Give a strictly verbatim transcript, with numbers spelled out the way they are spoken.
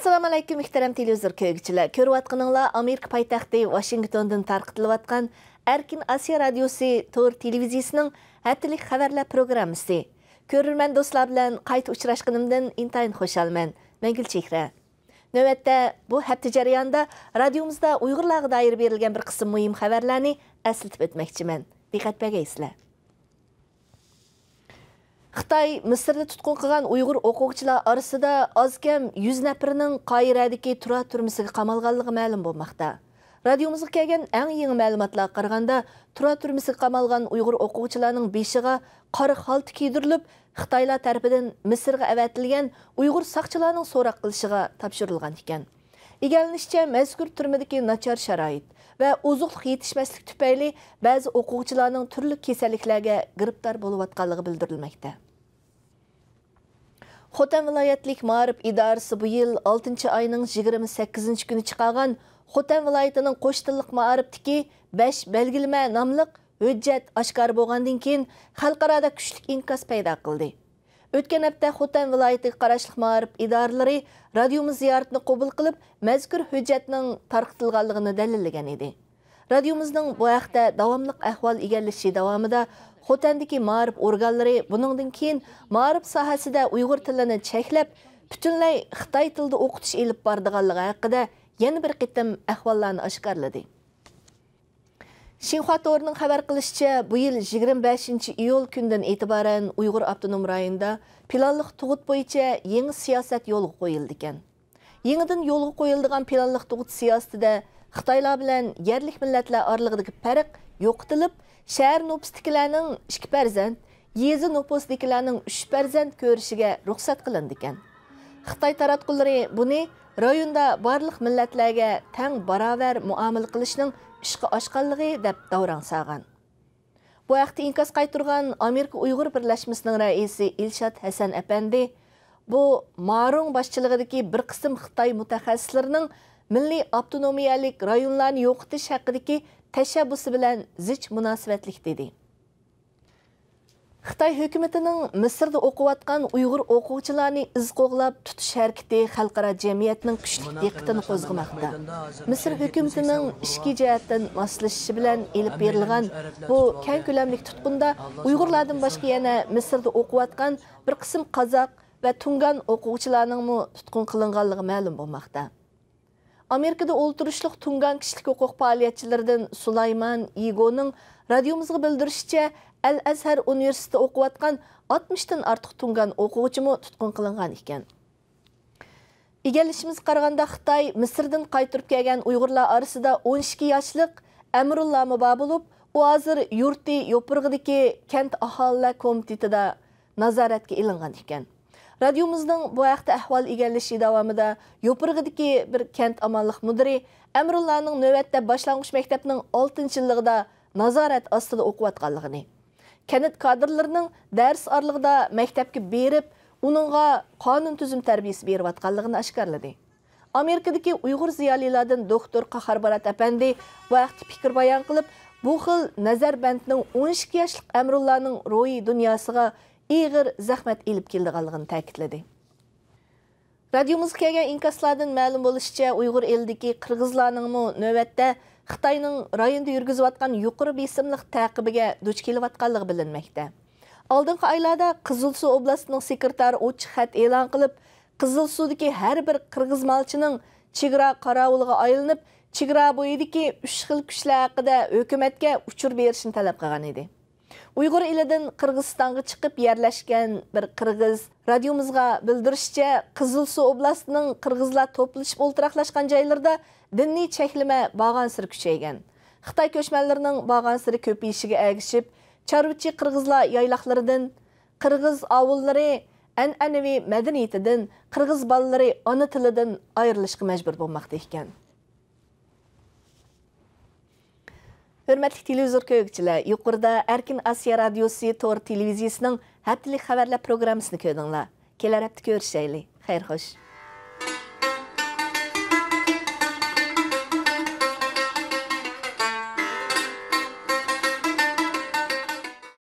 ئەسسالامۇئەلەيكۇم، مۇھتەرەم تېلېۋىزور كۆرگۈچىلەر! كۆرۈۋاتقىنىڭلار ئامېرىكا پايتەختى ۋاشىنگتوندىن تارقىتىلىۋاتقان ئەركىن ئاسىيا رادىيوسى تور تېلېۋىزىيىسىنىڭ ھەپتىلىك خەۋەرلەر پروگراممىسى. كۆرۈرمەن دوستلار بىلەن قايتا ئۇچراشقىنىمدىن ئىنتايىن خۇشالمەن. مەن گۈلچېھرە. نۆۋەتتە بۇ ھەپتە جەريانىدا رادىيومىزدا ئۇيغۇرلارغا دائىر بېرىلگەن بىر قىسىم مۇھىم خەۋەرلەرنى ئەسلىتىپ ئۆتمەكچىمەن. دىققەت بەرگەيسىلەر. خىتاي مىسىردا تۇتقۇن قىلغان ئۇيغۇر ئوقۇغۇچىلار ئارىسىدا ئاز-كەم يۈز نەپىرىنىڭ قاھىرەدىكى تۇرا تۈرمىسىگە قامالغانلىقى مەلۇم بولماقتا. رادىيومىزغا كەلگەن ئەڭ يېڭى مەلۇماتلارغا قارىغاندا، تۇرا تۈرمىسىگە قامالغان ئۇيغۇر ئوقۇغۇچىلارنىڭ بېشىغا قارا خالتا كىيدۈرۈلۈپ، خىتايلار تەرىپىدىن مىسىرغا ئەۋەتىلگەن ئۇيغۇر ساقچىلارنىڭ سوراق قىلىشىغا تاپشۇرۇلغان ئىكەن. ئىگىلىنىشىچە، مەزكۇر تۈرمىدىكى ناچار شارائىت ۋە ئوزۇقلۇق يېتىشمەسلىك تۈپەيلى بەزى ئوقۇغۇچىلارنىڭ تۈرلۈك كېسەللىكلەرگە گىرىپتار بولۇۋاتقانلىقى بىلدۈرۈلمەكتە. خوتەن ۋىلايەتلىك مائارىپ ئىدارىسى بۇ يىل ئالتىنچى ئاينىڭ يىگىرمە سەككىزىنچى كۈنى چىقارغان خوتەن ۋىلايىتىنىڭ قوش تىللىق مائارىپتىكى بەش بەلگىلىمە ناملىق ھۆججەت ئاشكارا بولغاندىن كېيىن، خەلقئارادا كۈچلۈك ئىنكاس پەيدا قىلدى. ئۆتكەن ھەپتە خوتەن ۋىلايىتىگە قاراشلىق مائارىپ ئىدارىلىرى رادىيومىز زىيارىتىنى قوبۇل قىلىپ، مەزكۇر ھۆججەتنىڭ تارقىتىلغانلىقىنى دەلىللىگەن ئىدى. رادىيومىزنىڭ بۇ ھەقتە داۋاملىق ئەھۋال ئىگىلىشى داۋامىدا، خوتەندىكى مائارىپ ئورگانلىرى بۇنىڭدىن كېيىن مائارىپ ساھەسىدە ئۇيغۇر تىلىنى چەكلەپ، پۈتۈنلەي خىتاي تىلىدا ئوقۇتۇش ئېلىپ بارىدىغانلىقى ھەققىدە يەنە بىر قېتىم ئەھۋاللارنى ئاشكارىلىدى. شىنخۇا تورىنىڭ خەۋەر قىلىشىچە، بۇ يىل يىگىرمە بەشىنچى ئىيۇل كۈنىدىن ئېتىبارەن ئۇيغۇر ئاپتونوم رايونىدا پىلانلىق تۇغۇت بويىچە يېڭى سىياسەت يولغا قويۇلىدىكەن. يېڭىدىن يولغا قويۇلىدىغان پىلانلىق تۇغۇت سىياسىتىدە خىتايلار بىلەن يەرلىك مىللەتلەر ئارىلىقىدىكى پەرق يوقىتىلىپ، شەھەر نوپۇسىدىكىلەرنىڭ ئىككى پەرزەنت، يېزا نوپۇسىدىكىلەرنىڭ ئۈچ پەرزەنت كۆرۈشىگە رۇخسەت قىلىنىدىكەن. خىتاي تاراتقۇلىرى بۇنى رايوندا بارلىق مىللەتلەرگە تەڭ باراۋەر مۇئامىلە قىلىشنىڭ ئىشقا ئاشقانلىقى دەپ داۋراڭ سالغان. بۇ ھەقتە ئىنكاس قايتۇرغان ئامېرىكا ئۇيغۇر بىرلەشمىسىنىڭ رەئىسى ئىلشات ھەسەن ئەپەندى، بۇ مارۇڭ باشچىلىقىدىكى بىر قىسىم خىتاي مۇتەخەسسىسلىرىنىڭ مىللىي ئاپتونومىيەلىك رايونلارنى يوقىتىش ھەققىدىكى تەشەببۇسى بىلەن زىچ مۇناسىۋەتلىك، دېدى. خىتاي ھۆكۈمىتىنىڭ مىسىردا ئوقۇۋاتقان ئۇيغۇر ئوقۇغۇچىلارنى ئىز قوغلاپ تۇتۇش ھەرىكىتى خەلقئارا جەمئىيەتنىڭ كۈچلۈك دىققىتىنى قوزغىماقتا. مىسىر ھۆكۈمىتىنىڭ ئىچكى جەھەتتىن ماسلىشىشى بىلەن ئېلىپ بېرىلغان بۇ كەڭ كۆلەملىك تۇتقۇندا ئۇيغۇرلاردىن باشقا يەنە مىسىردا ئوقۇۋاتقان بىر قىسىم قازاق ۋە تۇڭگان ئوقۇغۇچىلارنىڭمۇ تۇتقۇن قىلىنغانلىقى مەلۇم بولماقتا. ئامېرىكىدا ئولتۇرۇشلۇق تۇڭگان كىشىلىك ھوقۇق پائالىيەتچىلىرىدىن سۇلايمان ئىگونىڭ رادىيومىزغا بىلدۈرۈشىچە، ئەل ئەزھەر ئۇنىۋېرسىتېتىدا ئوقۇۋاتقان ئاتمىشتىن ئارتۇق تۇڭگان ئوقۇغۇچىمۇ تۇتقۇن قىلىنغان ئىكەن. ئىگىلىشىمىزگە قارىغاندا، خىتاي مىسىردىن قايتۇرۇپ كەلگەن ئۇيغۇرلار ئارىسىدا ئون ئىككى ياشلىق ئەمرۇللامۇ بار بولۇپ، ئۇ ھازىر يۇرتى يوپۇرغىدىكى كەنت ئاھالىلەر كومىتېتىدا نازارەتكە ئېلىنغان ئىكەن. رادىيومىزنىڭ بۇ ھەقتە ئەھۋال ئىگىلىشى داۋامىدا يوپۇرغىدىكى بىر كەنت ئامانلىق مۇدىرى ئەمرۇللانىڭ نۆۋەتتە باشلانغۇچ مەكتەپنىڭ ئالتىنچى يىللىقىدا نازارەت ئاستىدا ئوقۇۋاتقانلىقىنى، كەنت كادىرلىرىنىڭ دەرس ئارىلىقىدا مەكتەپكە بېرىپ، ئۇنىڭغا قانۇن تۈزۈم تەربىيىسى بېرىۋاتقانلىقىنى ئاشكارىلىدى. ئامېرىكىدىكى ئۇيغۇر زىيالىيلاردىن دوكتور قاھار بارات ئەپەندى بۇ ھەقتە پىكىر بايان قىلىپ، بۇ خىل نەزەربەندنىڭ ئون ئىككى ياشلىق ئەمرۇللانىڭ روھىي دۇنياسىغا ئېغىر زەخمەت ئېلىپ كېلىدىغانلىقىنى تەكىتلىدى. رادىيومىزغا كەلگەن ئىنكاسلاردىن مەلۇم بولۇشىچە، ئۇيغۇر ئېلىدىكى قىرغىزلارنىڭمۇ نۆۋەتتە خىتاينىڭ رايوندا يۈرگۈزۈۋاتقان يۇقىرى بېسىملىق تەقىبىگە دۇچ كېلىۋاتقانلىقى بىلىنمەكتە. ئالدىنقى ئايلاردا قىزىلسۇ ئوبلاستىنىڭ سېكرېتارى ئوچۇق خەت ئېلان قىلىپ، قىزىلسۇدىكى ھەر بىر قىرغىز مالچىنىڭ چېگرا قاراۋۇلىغا ئايلىنىپ، چېگرا بويىدىكى ئۈچ خىل كۈچلەر ھەققىدە ھۆكۈمەتكە ئۇچۇر بېرىشنى تەلەپ قىلغان ئىدى. ئۇيغۇر ئېلىدىن قىرغىزىستانغا چىقىپ يەرلەشكەن بىر قىرغىز رادىيومىزغا بىلدۈرۈشىچە، قىزىلسۇ ئوبلاستىنىڭ قىرغىزلار توپلىشىپ ئولتۇراقلاشقان جايلىرىدا دىنىي چەكلىمە بارغانسېرى كۈچەيگەن. خىتاي كۆچمەنلىرىنىڭ بارغانسېرى كۆپىيىشىگە ئەگىشىپ، چارۋىچى قىرغىزلار يايلاقلىرىدىن، قىرغىز ئاۋۇللىرى ئەنئەنىۋى مەدەنىيىتىدىن، قىرغىز بالىلىرى ئانا تىلىدىن ئايرىلىشقا مەجبۇر بولماقتا ئىكەن. ھۆرمەتلىك تېلېۋىزور كۆرگۈچىلەر، يۇقىرىدا ئەركىن ئاسىيا رادىيوسى تور تېلېۋىزىيىسىنىڭ ھەپتىلىك خەۋەرلەر پروگراممىسىنى كۆردۈڭلار. كېلەر ھەپتە كۆرۈشەيلى. خەير خوش.